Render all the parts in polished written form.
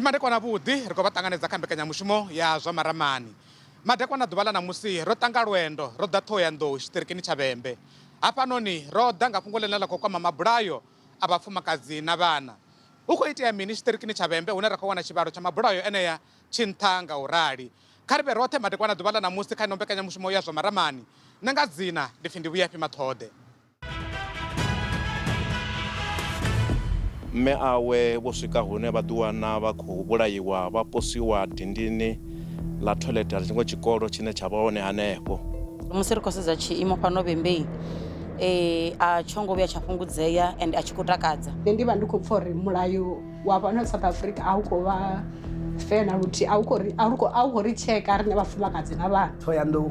Ndi madekwana avhuḓi, ri khou vha ṱanganedza kha mbekanyamushumo ya zwa maramani. Madekwana ḓuvha ḽa ṋamusi ro tanga lwendo ro ḓa Ṱhohoyanḓou tshiṱirikini tsha Vhembe. Hafhanoni ro ḓa nga fhungo ḽine ḽa khou kwama mabulayo a vhafumakadzi na vhana. Hu khou itea mini tshiṱirikini tsha Vhembe hune ra khou wana tshivhalo tsha mabulayo enea tshi nṱha nga u rali? Kha ri vhe roṱhe madekwana ḓuvha ḽa ṋamusi kha ino mbekanyamushumo ya zwa maramani. Nṋe nga dzina ndi pfi ndi Vhuyafhi Maṱhode. Mme awe vho swika hune vha ḓiwana vha khou vhulaiwa vha posiwa dindini ḽa toilet ya tshiṅwe tshikolo tshine tsha vha hone hanefho. Musi ri khou sedza tshiimo fhano Vhembei a tsho ngo vhuya tsha fhungudzea ende a tshi khou takadza. Nṋe ndi vha ndi khou pfha uri mulayo wa fhano South Africa a u khou vha fair na luthihi, a u khou ri a u khou ri tsheka riṋe vhafumakadzi na vhana. Thohoyandou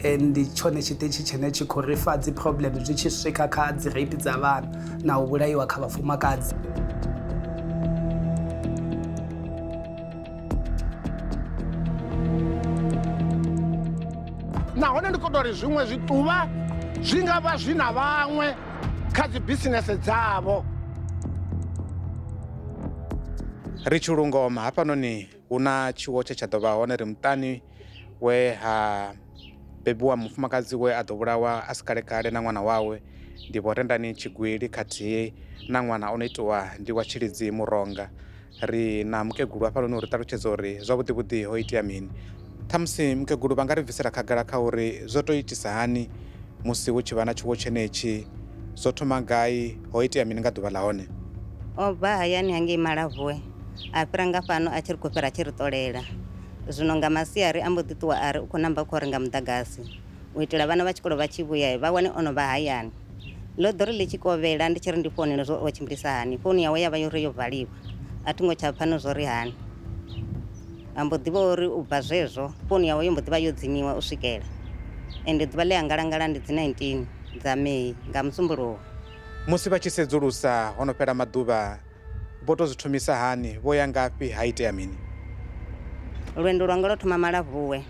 ndi tshone tshiṱitshi tshine tshi khou ri fha dzi problem zwi tshi swika kha dzi rape dza vhana na u vhulaiwa kha vhafumakadzi. Nahone ndi khou tou ri zwiṅwe zwiṱuvha zwi nga vha zwi na vhaṅwe kha dzi bisinese dzavho. Ri tshilungoma hafhanoni hu na tshiwo tshe tsha ḓo vha hone ri muṱani we ha bebiwa mufumakadzi we a ḓo vhulawa a si kale kale na ṅwana wawe ndi Vho Rendani Tshigwili khathihi na ṅwana o no itiwa ndi wa Tshilidzi Muronga. Ri na mukegulu hafhanoni uri ṱalutshedza uri zwavhuḓi vhuḓi ho itea mini. Ṱhamusi mukegulu vha nga ri bvisela khagala kha uri zwo tou itisa hani musi hu tshi vha na tshiwo tshenetshi, zwo thoma gai, ho itea mini nga ḓuvha ḽa hone? O bva hayani hangei Malavuwe a fhira nga fhano a tshi ri khou fhira a tshi ri ṱolela. Zwino nga masiari a mbo ḓi ṱuwa a ri u khou namba u khou renga muḓagasi u itela vhana vha tshikolo vha tshi vhuya vha wane o no vha hayani. Ḽo ḓo ri ḽi tshi kovhela ndi tshi ri ndi founele zwo uri o tshimbilisa hani founu yawe ya vha yo ri yo valiwa a thi ngo tsha pfa na zwo ri hani. A mbo ḓi vha uri u bva zwezwo founu yawe yo mbo ḓi vha yo dzimiwa u swikela ende ḓuvha ḽe a ngalangala ndi dzi 19 dza May nga Musumbuluwo. Musi vha tshi sedzulusa ho no fhela maḓuvha vho tou zwi thomisa hani, vho ya ngafhi, ha itea mini? Lwendo lwanga lwo thoma Malavuwe.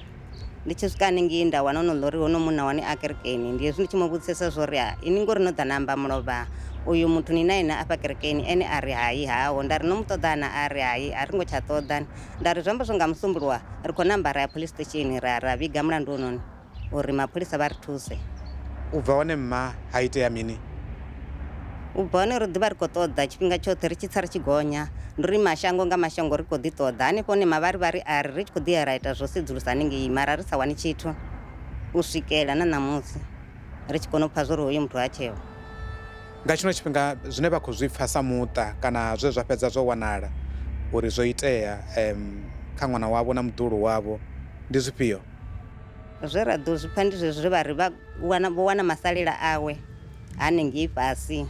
Ndi tshi swika haningei nda wana ono ḽori hono munna wani a kerekeni. Ndi hezwi ndi tshi mu vhudzisesa zwo ri ini ngori no ḓa na amba mulovha uyu muthu ni nae na afha kerekeni ene a ri hayi haho. Nda ri no mu ṱoḓa na a ri hayi a ri ngo tsha ṱoḓa. Nda ri zwi amba zwo nga musumbuluwa ri khou namba ra ya police station ra ra vhiga mulandu hounoni uri mapholisa vha ri thuse. U bva hone mma ha itea mini? U bva hone ro ḓi vha ri khou ṱoḓa tshifhinga tshoṱhe ri tshi tsa ri tshi gonya ndi uri mashango nga mashango ri khou ḓi ṱoḓa hanefho hune mavharivhari a ri ri tshi khou ḓi ya ra ita zwo sedzulusa haningei mara ri sa wani tshithu u swikela na ṋamusi ri tshi kona u pfha zwo uri hoyu muthu ha tsheho. Nga tshino tshifhinga zwine vha khou zwi pfha sa muṱa kana zwe zwa fhedza zwo wanala uri zwo itea kha ṅwana wavho na muḓuhulu wavho ndi zwifhio? Zwe ra ḓo zwi pfa ndi zwezwi zwe vha ri vha wana vho wana masalela awe hanengei fhasi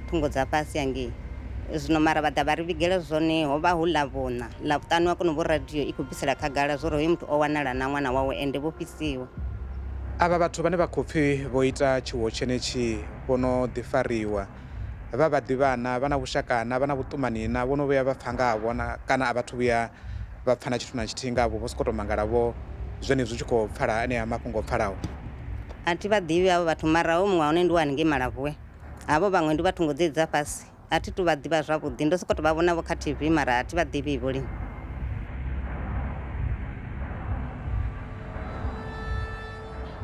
thungo dza fhasi hangei zwino mara vha ḓa vha ri vhigela zwone ho vha hu ḽavhuṋa ḽavhuṱanu wa kona u vho radio i khou bvisela khagala zwo uri hoyu muthu o wanala na ṅwana wawe ende vho fhisiwa. Avha vhathu vhane vha khou pfi vho ita tshiwo tshenetshi vho no ḓi fariwa, vha vha ḓivha na, vha na vhushaka na, vha na vhuṱumani na, vho no vhuya vha pfa nga havho na kana a vha thu vhuya vha pfa na tshithu na tshithihi nga havho, vho sokou tou mangala vho zwenezwi hu tshi khou pfala anea mafhungo o pfalaho? A thi vha ḓivhi havho vhathu mara hoyu muṅwe wa hone ndi wa haningei Malavuwe, havho vhaṅwe ndi vha thungo dzedzi dza fhasi a thi tu vha ḓivha zwavhuḓi ndo sokou tou vha vhona vho kha TV mara a thi vha ḓivhi vho lini.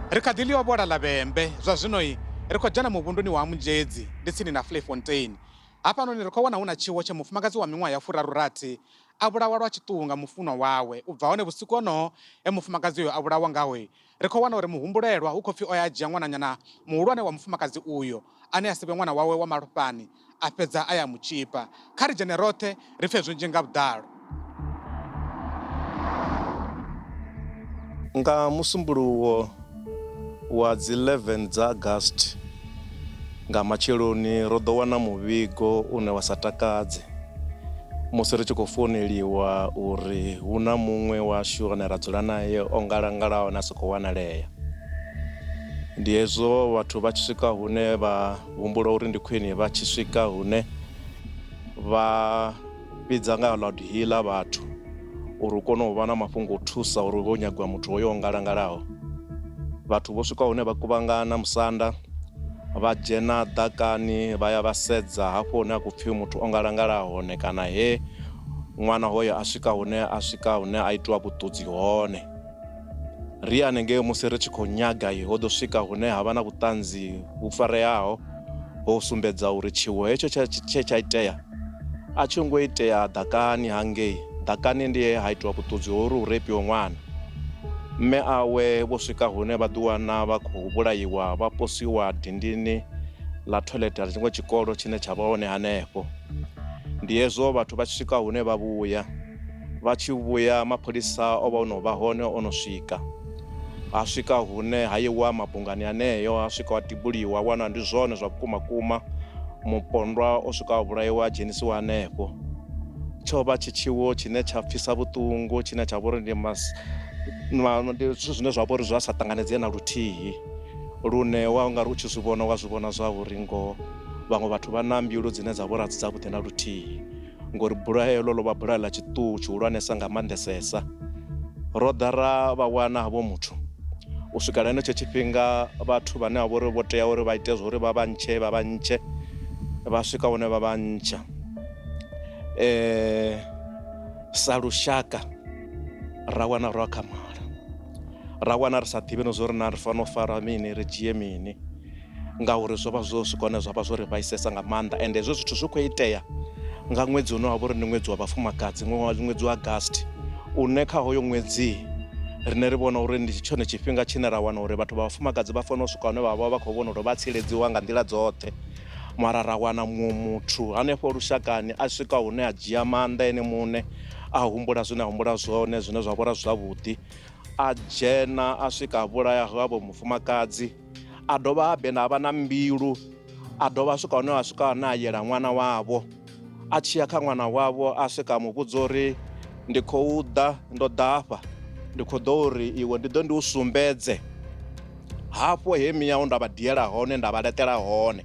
Ri kha ḓi ḽi ovhola ḽa Vhembe zwa zwinoi ri khou dzhena muvhunduni wa Munzhedzi ndi tsini na Vleifontein. Hafhanoni ri khou wana hu na tshiwo tshe mufumakadzi wa miṅwaha ya furaru rathi a vhulawa lwa tshiṱuhu nga mufunwa wawe. U bva hone vhusiku honoho he mufumakadzi uyo a vhulawa ngaho, ri khou wana uri muhumbulelwa hu khou pfi o ya a dzhia ṅwananyana muhulwane wa mufumakadzi uyo ane a si vhe ṅwana wawe wa malofhani a fhedza a ya mu tshipa. Kha ri dzhene roṱhe ri pfe zwinzhi nga vhuḓalo. Nga Musumbuluwo wa dzi 11 dza August nga matsheloni ro ḓo wana muvhigo une wa sa takadze musi ri tshi khou founeliwa uri hu na muṅwe washu ane ra dzula nae o ngalangalaho na sa khou wanalea. Ndi hezwo vhathu vha tshi swika hune vha humbula uri ndi khwine vha tshi swika hune vha vhidza nga loud hailer vhathu uri hu kone u vha na mafhungo o thusa uri hu nyagiwa muthu hoyo o ngalangalaho. Vhathu vho swika hune vha kuvhangana musanda vha dzhena ḓakani vha ya vha sedza hafho hune ha khou pfhi muthu o ngalangala hone kana he Ṅwana hoyo a swika hune a swika hune a itiwa vhuṱudzi hone. Ri hanengei musi ri tshi khou nyaga ho ḓo swika hune ha vha na vhuṱanzi vhu fareaho ho sumbedza uri tshiwo hetsho tshe tsha itea a tshi ngo itea ḓakani hangei. Ḓakani ndi he ha itiwa vhuṱudzi ho uri hu repiwe ṅwana. Mme awe vho swika hune vha ḓiwana vha khou vhulaiwa vha posiwa dindini ḽa toilet ḽa tshiṅwe tshikolo tshine tsha vha hone hanefho. Ndi hezwo vhathu vha tshi swika hune vha vhuya, vha tshi vhuya mapholisa o vha o no vha hone o no swika. Ha swika hune ha iwa mabungani aneyo ha swika ha tibuliwa wana ndi zwone zwa vhukuma kuma mupondwa o swika a vhulaiwa a dzhenisiwa hanefho. Tsho vha tshi tshiwo tshine tsha pfisa vhuṱungu tshine tsha vha uri ndi ndi zwithu zwine zwa vha uri zwa sa ṱanganedzee na luthihi lune wa nga ri u tshi zwi vhona wa zwi vhona zwa uri ngoho vhaṅwe vhathu vha na mbilu dzine dza vha uri a si dzavhuḓi na luthihi ngori bulayo heḽo ḽo vha bulayo ḽa tshiṱuhu tshihulwanesa nga maanḓesesa. Ro ḓa ra vha wana havho muthu u swikela henetsho tshifhinga vhathu vhane vha vha uri vho tea uri vha ite zwa uri vha vha ntshe vha vha ntshe vha swika hune vha vha ntsha. Sa lushaka ra wana ro akhamala, ra wana ri sa ḓivhi na zwa uri naa ri fanela u fara mini ri dzhie mini ngauri zwo vha zwo swika hune zwa vha zwo ri vhaisesa nga maanḓa ende hezwo zwithu zwi khou itea nga ṅwedzi une wa vha uri ndi ṅwedzi wa vhafumakadzi ṅwedzi wa August une kha hoyo ṅwedzi riṋe ri vhona uri ndi tshone tshifhinga tshine ra wana uri vhathu vha vhafumakadzi vha fanela u swika hune vha vha vha khou vhona uri vha tsireledziwa nga nḓila dzoṱhe. Mara ra wana muṅwe muthu hanefho lushakani a swika hune a dzhia maanḓa ene muṋe a humbula zwine a humbula zwone zwine zwa vha uri a si zwavhuḓi a dzhena a swika a vhulaya havho mufumakadzi a dovha habe na vha na mbilu a dovha a swika hune a swika hune a yela ṅwana wavho a tshi ya kha ṅwana wavho a swika a mu vhudza uri ndi khou ḓa ndo ḓa hafha ndi khou ḓo uri iwe ndi ḓo ndi u sumbedze hafho he miyaho nda vha diela hone nda vha laṱela hone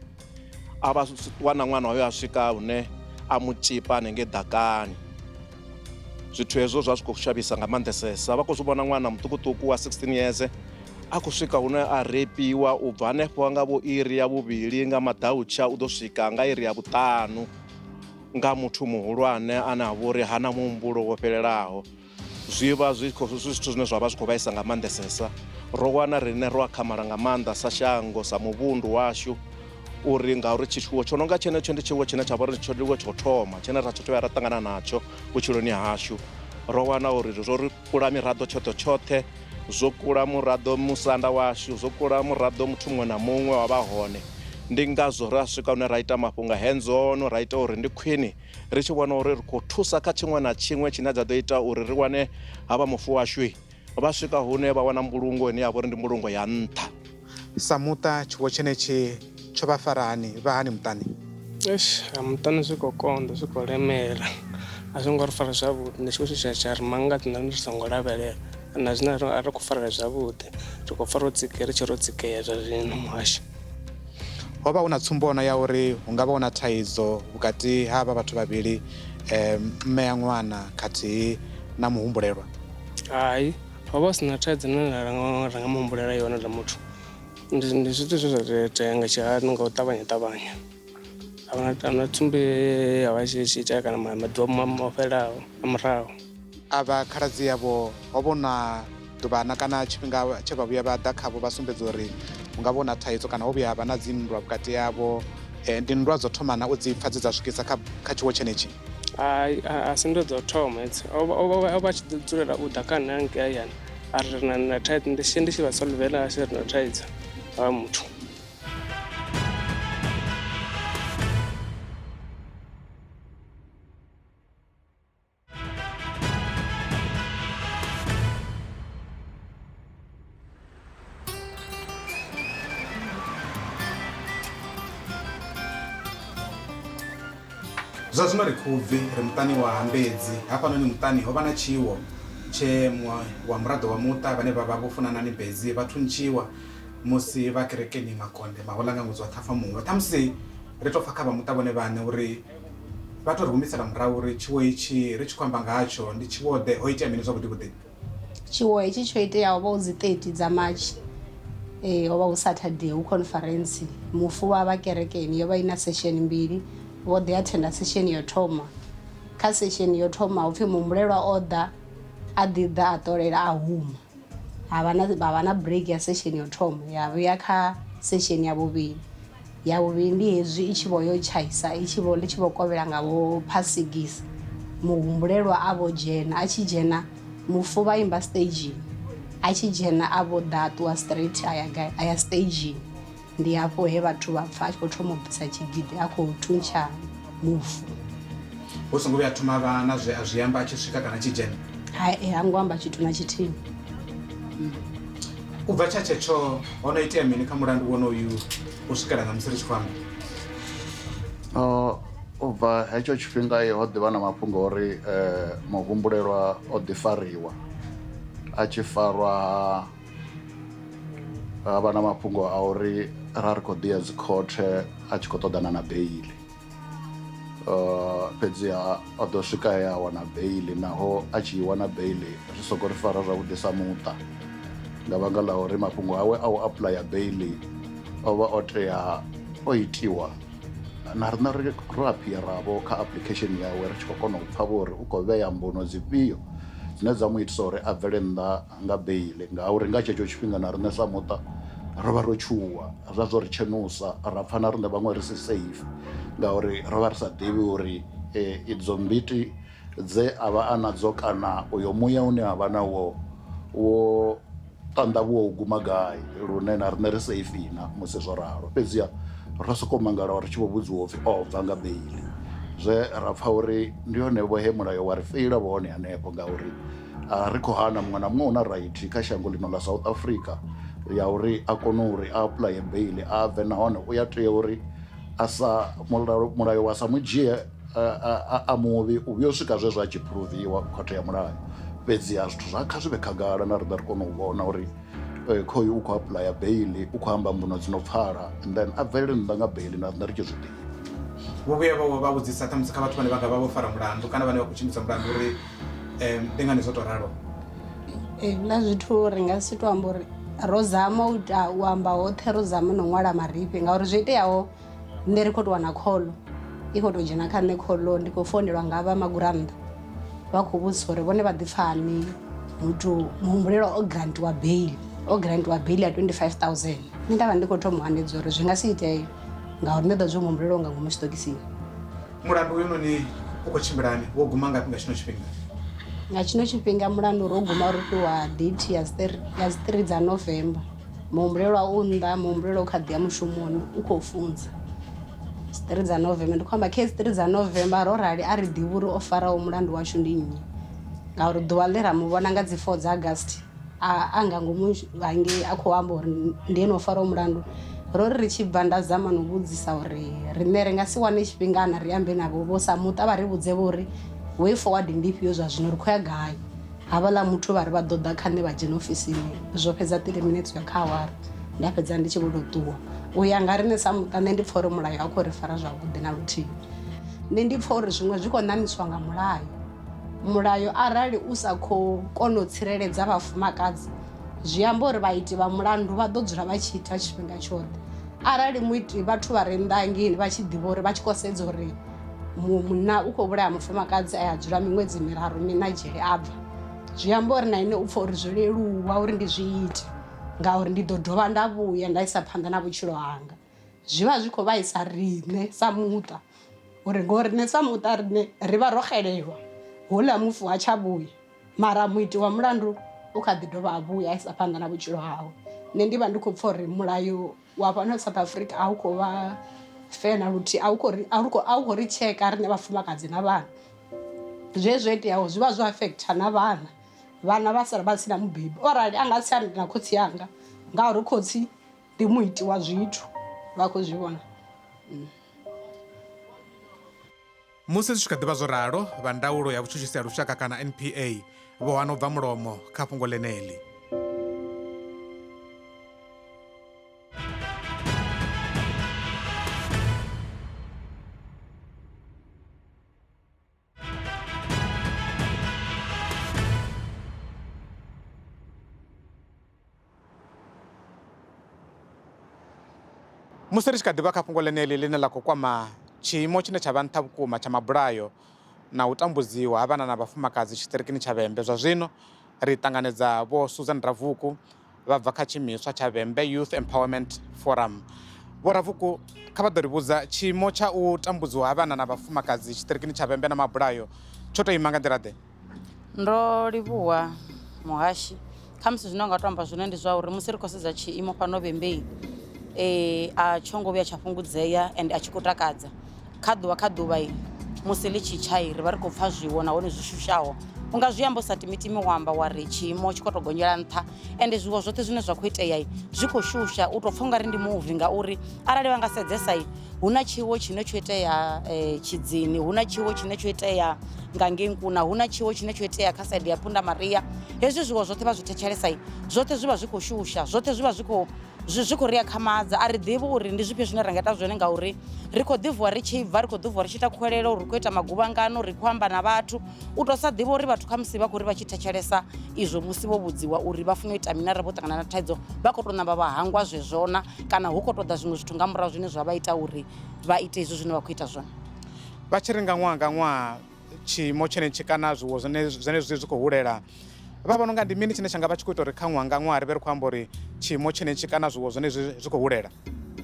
a vha wana ṅwana hoyo a swika hune a mu tshipa hanengei ḓakani. Zwithu hezwo zwa zwi khou shavhisa nga maanḓesesa vha khou zwi vhona ṅwana muṱukuṱuku wa 16 years a khou swika hune a repiwa u bva hanefho nga vho iri ya vhuvhili nga maḓautsha u ḓo swika nga iri ya vhuṱanu nga muthu muhulwane ane a vha uri hana muhumbulo wo fhelelaho. Zwi vha zwi khou zwi zwithu zwine zwa vha zwi khou vhaisa nga maanḓesesa. Ro wana riṋe ro akhamala nga maanḓa sa shango sa muvhundu washu uri ngauri tshifuwo tsho no nga tshenetsho ndi tshiwo tshine tsha vha uri tshiwo tsha u thoma tshine ra tsho vhuya ra ṱangana natsho vhutshiloni hashu. Ro wana uri zwo ri kula miraḓo tshoṱhe tshoṱhe, zwo kula muraḓo musanda washu, zwo kula muraḓo muthu muṅwe na muṅwe wa vha hone. Ndi ngazwo ra swika hune ra ita mafhungo a hands on ra ita uri ndi khwine ri tshi vhona uri ri khou thusa kha tshiṅwe na tshiṅwe tshine dza ḓo ita uri ri wane havha mufu washu vha swika hune vha wana mbulungo ine ya vha uri ndi mbulungo ya nṱha. Sa muṱa, tshiwo tshenetshi tsho vha fara hani? Vha hani muṱani? Eish, ha muṱani zwi khou konḓa, zwi khou lemela. A zwo ngo ri fara zwavhuḓi, ndi tshiwo tshine tsha ri mangadza na ri songo lavhelela. Na zwino a ri khou farea zwavhuḓi, ri khou pfha ro tsikea, ri tshe ro tsikea zwa zwino muhasho. Ho vha hu na tsumbono ya uri hu nga vha hu na thaidzo vhukati ha havha vhathu vhavhili, mme a ṅwana khathihi na muhumbulelwa? Hai, ho vha hu si na thaidzo ine ra nga mu humbulela yone houḽa muthu. Ndi zwithu zwe zwa itea nga tshihaḓu nga u ṱavhanya ṱavhanya. A huna tsumbo ye ya vha i tshi itea kana maḓuvha o fhelaho a murahu. Avha khaladzi avho ho vha hu na ḓuvhana kana tshifhinga tshe vha vhuya vha ḓa khavho vha sumbedza uri hu nga vha hu na thaidzo kana ho vhuya ha vha na dzinndwa vhukati havho. Ndi nndwa dzo thoma na u dzi pfa dze dza swikisa kha kha tshiwo tshenetshi? Hai, a si nndwa dza u thoma hedzi. O vha o vha a tshi ḓi dzulela u ḓa kha nṋe hangei hayani a ri ri na thaidzo, ndi tshi ndi tshi vha solvela a tshi ri na thaidzo havha muthu. Zwa zwino ri Khubvi, ri muṱani wa Hambedzi. Hafhanoni muṱani ho vha na tshiwo tshe muṅwe wa muraḓo wa muṱa vhane vha vha Vho Funanani Mbedzi vha thuntshiwa musi vha kerekeni Makonde mahoḽa nga ṅwedzi wa Ṱhafamuhwe. Ṱhamusi ri tou pfa kha vha muṱa vhone vhaṋe uri Vha tou ri humisela murahu uri tshiwo itshi ri tshi khou amba ngatsho ndi tshiwo-ḓe, ho itea mini zwavhuḓi vhuḓi? Tshiwo hetshi tsho iteaho vha hu dzi 30 dza March, ho vha hu Saturday hu conference. Mufu vha vha kerekeni yo vha i na session mbili, vho ḓi athenda session yo thoma. Kha sesheni yo thoma hupfi muhumbulelwa o ḓa a ḓi ḓa a ṱolela a huma, ha vha na break ya sesheni yo thoma, ya vhuya kha sesheni ya vhuvhili. Ya vhuvhili ndi hezwi i tshi vho yo tshaisa, i tshi vho ḽi tshi vho kovhela nga vho phasigisi, muhumbulelwa a vho dzhena. A tshi dzhena mufu vha imba stagini, a tshi dzhena a vho ḓa a ṱuwa straight a ya gai, a ya stagini. Ndi hafho he vhathu vha pfa a tshi khou thoma u bvisa tshigidi a khou thuntsha mufu. Hu songo vhuya thoma vha na zwe a zwi amba a tshi swika kana a tshi dzhena? Hai, ha ngo amba tshithu na tshithihi. U bva tsha tshetsho ho no itea mini kha mulandu wonoyu u swikela ṋamusi ri tshi khou amba? U bva hetsho tshifhinga ho ḓivha na mafhungo uri muhumbulelwa o ḓi fariwa, a tshi farwa ha vha na mafhungo a uri ra ri khou ḓi ya dzikhothe a tshi khou ṱoḓana na beili. Fhedziha o ḓo swika he a wana beili, naho a tshi i wana beili zwi songo ri fara zwavhuḓi sa muṱa nga vhanga ḽa uri mafhungo awe a u apuḽaya beili o vha o tea o itiwa na riṋe ri ro aphiaravho kha application yawe ri tshi khou kona u pfha vho uri u khou vhea mbuno dzifhio dzine dza mu itisa uri a bvele nnḓa nga beili, ngauri nga tshetsho tshifhinga na riṋe sa muṱa ro vha ro tshuwa, zwa zwo ri tshenusa ra pfha na riṋe vhaṅwe ri si safe ngauri ro vha ri sa ḓivhi uri idzo mbiti dze a vha a nadzo kana uyo muya une a vha nawo wo ṱanḓavhuwa u guma gai lune na riṋe ri safe na musi zwo ralo. Fhedziha ro sokou mangala ri tshi vho vhudziwa upfhi o bva nga beili, zwe ra pfha uri ndi hone vho he mulayo wa ri feila vho hone hanefho ngauri a ri khou hana muṅwe na muṅwe u na right kha shango ḽino ḽa South Africa ya uri a kone uri a apuḽaye beili a bve, nahone u ya tea uri a sa mulayo wa sa mu dzhie a muvhi u vhuya u swika zwezwo a tshi phuruviwa khothe ya mulayo. Fhedziha zwithu zwa kha zwi vhe khagala na riṋe ri kone u vhona uri khoyu u khou apuḽaya beili u khou amba mbuno dzi no pfala and then a bvelele nnḓa nga beili na riṋe ri tshi zwi ḓivha. Vho vhuya vha vha vhudzisa ṱhamusi kha vhathu vhane vha nga vha vho fara mulandu kana vhane vha khou tshimbidza mulandu uri ndi ngani zwo tou ralo? Hezwiḽa zwithu ri nga si to amba uri ro zama u ita u amba hoṱhe, ro zama na u ṅwala marifhi ngauri zwo iteaho nṋe ri khou tou wana khoḽo i khou tou dzhena kha nṋe khoḽo, ndi khou founelwa nga vha magurannḓa vha khou vhudzisa uri vhone vha ḓi pfha hani muthu muhumbulelwa o grantiwa bail, o grantiwa bail ya 25000. Nṋe nda vha ndi khou thoma u hanedza uri zwi nga si itee ngauri nṋe ḓo zwi muhumbulelwa nga ngomu tshiṱokisini. Mulandu uyunoni u khou tshimbilani, wo guma ngafhi nga tshino tshifhinga? Nga tshino tshifhinga mulandu ro guma ro fhiwa date ya dzi 3 dza November. Muhumbulelwa u nnḓa, muhumbulelwa u kha ḓi ya mushumoni u khou funza. 3 dza November, ndi khou amba kha 3 dza November ro rali a ri ḓivhi uri o faraho mulandu washu ndi nnyi ngauri ḓuvha ḽe ra mu vhona nga dzi 4 dza August a nga ngomu hangei a khou amba uri ndi ene o faraho mulandu. Ro ri ri tshi bva nda zama no vhudzisa uri riṋe ri nga si wane tshifhinga na ri ambe navho vho sa muṱa vha ri vhudze vho uri way forward ndi ifhio zwa zwino ri khou ya gai. Havhaḽa muthu vha ri vha ḓo ḓa kha nṋe vha dzhena ofisini, zwo fhedza 30 minutes ya kha awara nda fhedza ndi tshi vho tou ṱuwa. U ya nga riṋe sa muṱa nṋe ndi pfha uri mulayo a khou ri fara zwavhuḓi na luthihi. Nṋe ndi pfha uri zwiṅwe zwi khou ṋaṋiswa nga mulayo. Mulayo arali u sa khou kona u tsireledza vhafumakadzi zwi amba uri vhaiti vha mulandu vha ḓo dzula vha tshi ita tshifhinga tshoṱhe. Arali muiti vhathu vha re nnḓa hangeini vha tshi ḓivha uri vha tshi khou sedza uri munna u khou vhulaya mufumakadzi a ya dzula miṅwedzi miraru miṋa dzhele a bva, zwi amba uri na ine u pfha uri zwo leluwa uri ndi zwi ite ngauri ndi ḓo dovha nda vhuya nda isa phanḓa na vhutshilo hanga. Zwi vha zwi khou vhaisa riṋe sa muṱa uri ngori riṋe sa muṱa riṋe ri vha ro xelelwa, houḽa mufu ha tsha vhuya mara muiti wa mulandu u kha ḓi dovha a vhuya a isa phanḓa na vhutshilo hawe. Nṋe ndi vha ndi khou pfha uri mulayo wa fhano South Africa a u khou vha fair na luthihi, a u khou ri tsheka riṋe vhafumakadzi na vhana. Zwezwo zwo iteaho zwi vha zwo affecta na vhana, vhana vha sala vha si na mubebi. O rali a nga si ambe na khotsi anga ngauri khotsi ndi muiti wa zwithu, vha khou zwi vhona. Musi zwi tshi kha ḓi vha zwo ralo, vha ndaulo ya vhutshutshisi ha lushaka kana NPA vho hana u bva mulomo kha fhungo ḽeneḽi. Musi ri tshi kha ḓi vha kha fhungo ḽeneḽi ḽine ḽa khou kwama tshiimo tshine tsha vha nṱha vhukuma tsha mabulayo na u tambudziwa ha vhana na vhafumakadzi tshiṱirikini tsha Vhembe. Zwa zwino ri ṱanganedza Vho Susan Ravuku vha bva kha tshiimiswa tsha Vhembe Youth Empowerment Forum. Vho Ravuku, kha vha ḓo ri vhudza tshiimo tsha u tambudziwa ha vhana na vhafumakadzi tshiṱirikini tsha Vhembe na mabulayo tsho tou ima nga nḓila ḓe? Ndo livhuwa muhashi khamusi zwine wa nga to amba zwone ndi zwa uri musi ri khou sedza tshiimo fhano Vhembei a tsho ngo vhuya tsha fhungudzea ende a tshi khou takadza kha ḓuvha kha ḓuvha musi ḽi tshi tsha ri vha ri khou pfha zwiwo nahone zwi shushaho u nga zwi amba u sa timitimi wa amba wa ri tshiimo tshi khou tou gonyela nṱha ende zwiwo zwoṱhe zwine zwa khou itea zwi khou shusha u tou pfha ungari ndi muvi ngauri arali vha nga sedzesa hu na tshiwo tshine tsho itea Tshidzini, hu na tshiwo tshine tsho itea nga ngei Nkuna, hu na tshiwo tshine tsho itea kha saidi ya Punda Maria. Hezwi zwiwo zwoṱhe vha zwi thetshelesa zwoṱhe zwi vha zwi khou shusha, zwoṱhe zwi vha zwi khou zwi khou ri akhamadza. A ri ḓivhi uri ndi zwifhio zwine ra nga ita zwone ngauri ri khou ḓi vuwa ri tshi bva, ri khou ḓi vuwa ri tshi ita khuwelelo, ri khou ita maguvhangano, ri khou amba na vhathu. U tou sa ḓivha uri vhathu khamusi vha khou ri vha tshi thetshelesa izwo musi vho vhudziwa uri vha funa u ita mini arali vho ṱangana na thaidzo vha khou tou namba vha hangwa zwezwo na kana hu khou tou ḓa zwiṅwe zwithu nga murahu zwine zwa vha ita uri vha ite izwo zwine vha khou ita zwone. Vha tshi ri nga ṅwaha nga ṅwaha tshiimo tshenetshi kana zwiwo zwenezwi zwi khou hulela, vha vhona unga ndi mini tshine tsha nga vha tshi khou ita uri kha ṅwaha nga ṅwaha ri vhe ri khou amba uri tshiimo tshenetshi kana zwiwo zwenezwi zwi khou hulela?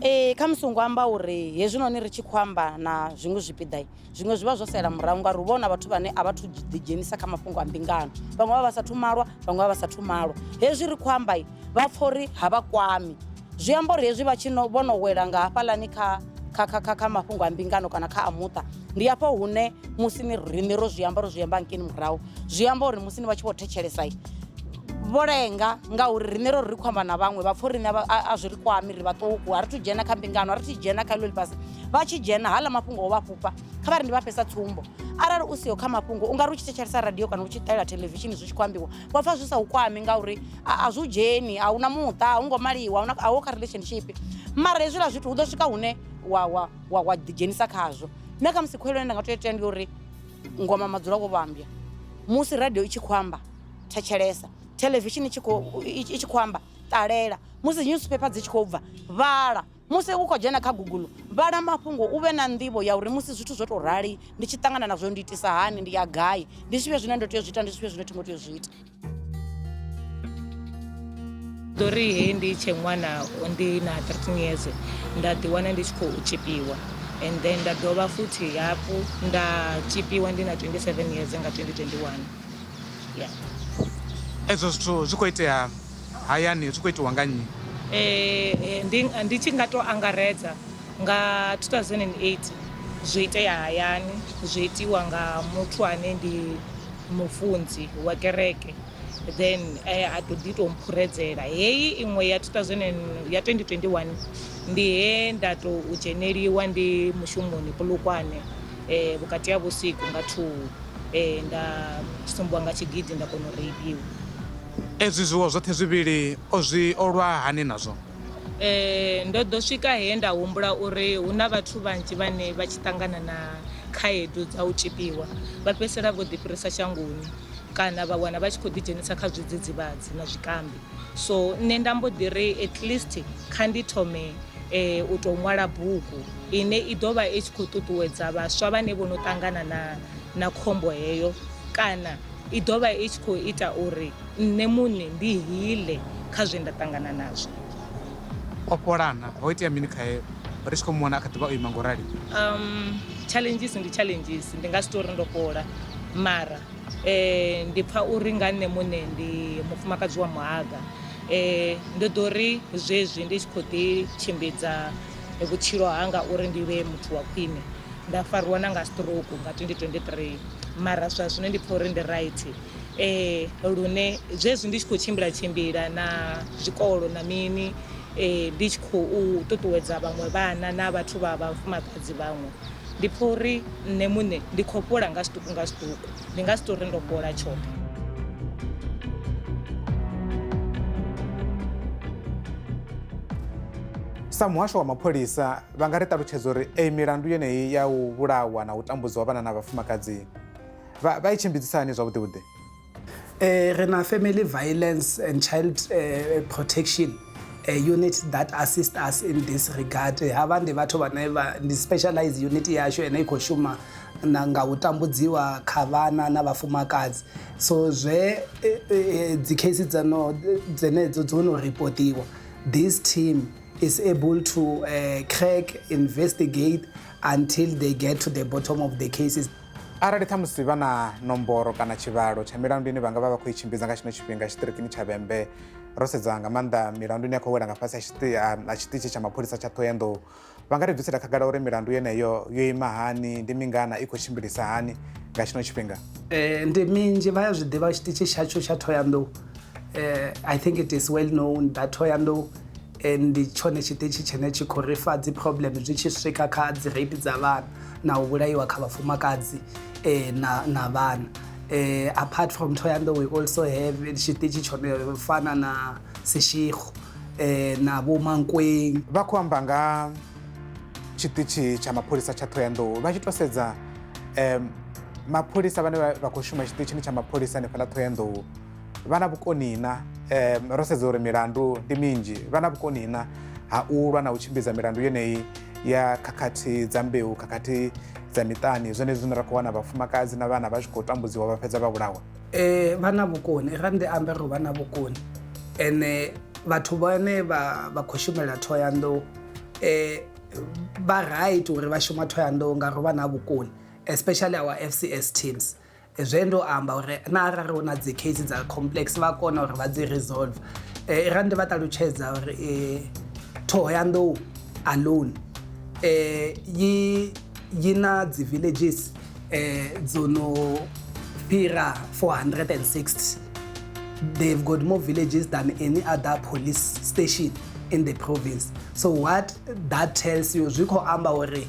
Ee, khamusi u nga amba uri hezwinoni ri tshi khou amba na zwiṅwe zwipiḓa zwiṅwe zwi vha zwo sala murahu ngauri hu vha hu na vhathu vhane a vha thu ḓidzhenisa kha mafhungo a mbingano, vhaṅwe vha vha sathu malwa, vhaṅwe vha vha sathu malwa. Hezwi ri khou amba vha pfha uri ha vha kwami, zwi amba uri hezwi vha tshi no vho no wela nga hafhaḽani kha kha kha kha kha mafhungo a mbingano kana kha a muṱa ndi hafho hune musi ni riṋe ro zwi amba ro zwi amba hangeini murahu zwi amba uri musi ni vha tshi vho thetshelesa vho lenga ngauri riṋe ro ri khou amba na vhaṅwe vha pfha uri riṋe a zwi ri kwami ri vhaṱuku a ri thu dzhena kha mbingano a ri thu dzhena kha iḽo ḽifhasi vha tshi dzhena haḽa mafhungo o vha fhufha kha vha ri ndi vha fhesa tsumbo arali u siho kha mafhungo u nga ri u tshi thetshelesa radio kana u tshi ṱalela theḽevishini zwi tshi khou ambiwa wa pfha zwi sa u kwami ngauri a zwi u dzheni a huna muṱa a hu ngo maliwa a hu kha relationship mara hezwiḽa zwithu hu ḓo swika hune wa wa wa wa ḓidzhenisa khazwo nṋe khamusi khuwelelo ine nda nga tou ita ndi uri ngoma madzula wo vhambya musi radio i tshi khou amba thetshelesa theḽevishini i tshi khou amba ṱalela musi newspaper dzi tshi khou bva vhala Musi u khou dzhena kha Google, vhala mafhungo u vhe na nḓivho ya uri musi zwithu zwo tou rali ndi tshi ṱangana nazwo ndi itisa hani, ndi ya gai, ndi zwifhio zwine ndo tea u zwi ita, ndi zwifhio zwine thi ngo tea u zwi ita. Ndo ri he ndi tshe ṅwana ndi na 13 years nda ḓi wana ndi tshi khou tzhipiwa and then nda dovha futhi hafhu nda tzhipiwa ndi na 27 years nga 2021 yeah. Ezwo zwithu zwi khou itea hayani zwi khou itiwa nga nnyi? Eh, ndi, ndi tshi nga to angaredza nga 2008 zwo itea hayani zwo itiwa nga muthu ane ndi mufunzi wa kereke then eh, a to ḓi tou mphuredzela heyi iṅwe ya 2000 ya 2021 ndi he nda to u dzheneliwa ndi mushumoni Polokwane eh, vhukati ha vhusiku nga 2 eh, nda sumbiwa nga tshigidi nda kona u reipiwa. Ezwi zwiwo zwoṱhe zwivhili o zwi o lwa hani nazwo? Ndo ḓo swika he nda humbula uri hu na vhathu vhanzhi vhane vha tshi ṱangana na khaedu dza u tzhipiwa vha fhedzisela vho ḓifhirisa shangoni kana vha wana vha tshi khou ḓidzhenisa kha zwidzidzivhadzi na zwikambi. So nṋe nda mbo ḓi ri at least kha ndi thome u tou ṅwala bugu ine i ḓo vha i tshi khou ṱuṱuwedza vhaswa vhane vho no ṱangana na na khombo heyo kana i ḓo vha i tshi khou ita uri nṋe muṋe ndi heale kha zwe nda ṱangana nazwo. O fhola na? Ho itea mini khae ri tshi khou mu vhona a kha ḓi vha o ima ngo rali? Challenges ndi challenges, ndi nga si tou ri ndo fhola mara ndi pfha uri nga nṋe muṋe ndi mufumakadzi wa muhaga. Ndo ḓo ri zwezwi ndi tshi khou ḓi tshimbidza vhutshilo hanga uri ndi vhe muthu wa khwine nda fariwa na nga stroke nga 2023 mara zwa zwino ndi pfha uri ndi right lune zwezwi ndi tshi khou tshimbila tshimbila na zwikolo na mini ndi tshi khou ṱuṱuwedza vhaṅwe vhana na vhathu vha vhafumakadzi vhaṅwe ndi pfha uri nṋe muṋe ndi khou fhola nga zwiṱuku nga zwiṱuku ndi nga si tou ri ndo fhola tshoṱhe. Sa muhasho wa mapholisa vha nga ri ṱalutshedza uri eyi milandu yeneyi ya u vhulawa na u tambudziwa vhana na vhafumakadzi vha vha i tshimbidzisa hani zwavhuḓi vhuḓi? Ri na family violence and child protection unit that assist us in this regard. Havha ndi vhathu vhane vha ndi specialized unit yashu ine i khou shuma Na nga u tambudziwa kha vhana na vhafumakadzi. So zwe dzi case dza no dzenedzo dzo no ripotiwa, this team is able to crack, investigate until they get to the bottom of the cases. Arali ṱhamusi vha na nomboro kana tshivhalo tsha milandu ine vha nga vha vha khou i tshimbidza nga tshino tshifhinga tshiṱirikini tsha Vhembe, ro sedza nga maanḓa milandu ine ya khou wela nga fhasi ha tshiṱitshi tsha mapholisa tsha Ṱhohoyanḓou, vha nga ri bvisela khagala uri milandu yeneyo yo ima hani, ndi mingana, i khou tshimbilisa hani nga tshino tshifhinga? Ndi minzhi, vha ya zwi ḓivha tshiṱitshi tshashu tsha Ṱhohoyanḓou. I think it is well known that Ṱhohoyanḓou ndi tshone tshiṱitshi tshine tshi khou ri fa dzi problem zwi tshi swika kha dzi rape dza vhana na u vhulaiwa kha vhafumakadzi na vhana. Apart from Ṱhohoyanḓou, we also have tshiṱitshi tshone fana na Seshego na vho Mankweng. Vha khou amba nga tshiṱitshi tsha mapholisa tsha Ṱhohoyanḓou, vha tshi to sedza mapholisa vhane vha khou shuma tshiṱitshini tsha mapholisa hanefhaḽa Ṱhohoyanḓou vha na vhukoni na, ro sedza uri milandu ndi minzhi, vha na vhukoni na ha u lwa na u tshimbidza milandu yeneyi ya khakhathi dza mbeu, khakhathi dza miṱani, zwenezwi zwine ra khou wana vhafumakadzi na vhana vha tshi khou tambudziwa vha fhedza vha vhulawa? Vha na vhukoni, ra ndi ambe uri vha na vhukoni, ene vhathu vhane vha khou shumela Ṱhohoyanḓou vha right uri vha shuma Ṱhohoyanḓou ngauri vha na vhukoni, especially our FCS teams. Zwe ndo amba uri na arali hu na dzi case dza complex vha kona uri vha dzi resolve. Ra ndi vha ṱalutshedza uri Ṱhohoyanḓou alone yi na dzi villages dzo no fhira 460. They've got more villages than any other police station in the province. So what that tells you, zwi khou amba uri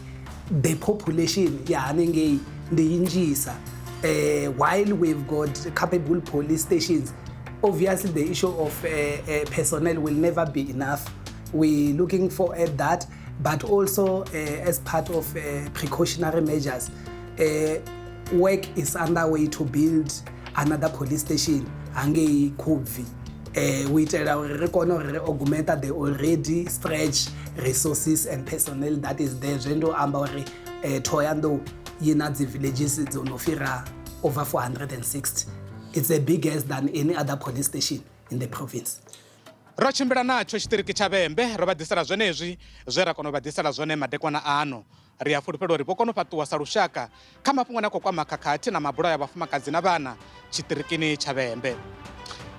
the population ya hanengei ndi nnzhisa. While we've got capable police stations, obviously the issue of personnel will never be enough. We're looking for at that, but also as part of precautionary measures, work is underway to build another police station hangei Khubvi, u itela uri ri kone uri ri augmenta the already stretched resources and personnel that is there. Zwe ndo amba uri Ṱhohoyanḓou yi na dzi villages dzo no fhira over 460. It's the biggest than any other police station in the province. Ro tshimbila natsho tshiṱiriki tsha Vhembe, ro vha ḓisela zwenezwi zwe ra kona u vha ḓisela zwone madekwana ano. Ri a fulufhela uri vho kona u fhaṱuwa sa lushaka kha mafhungo ane a khou kwama khakhathi na mabulayo a vhafumakadzi na vhana tshiṱirikini tsha Vhembe.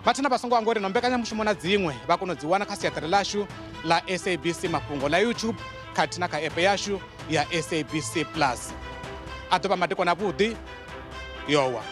Vhathena vha songo hangwa uri no mbekanyamushumo na dziṅwe vha kona u dzi wana kha siaṱari ḽashu ḽa SABC Mafhungo ḽa YouTube khathihi na kha app yashu ya SABC Plus. A ḓo vha madekwana avhuḓi, yowa.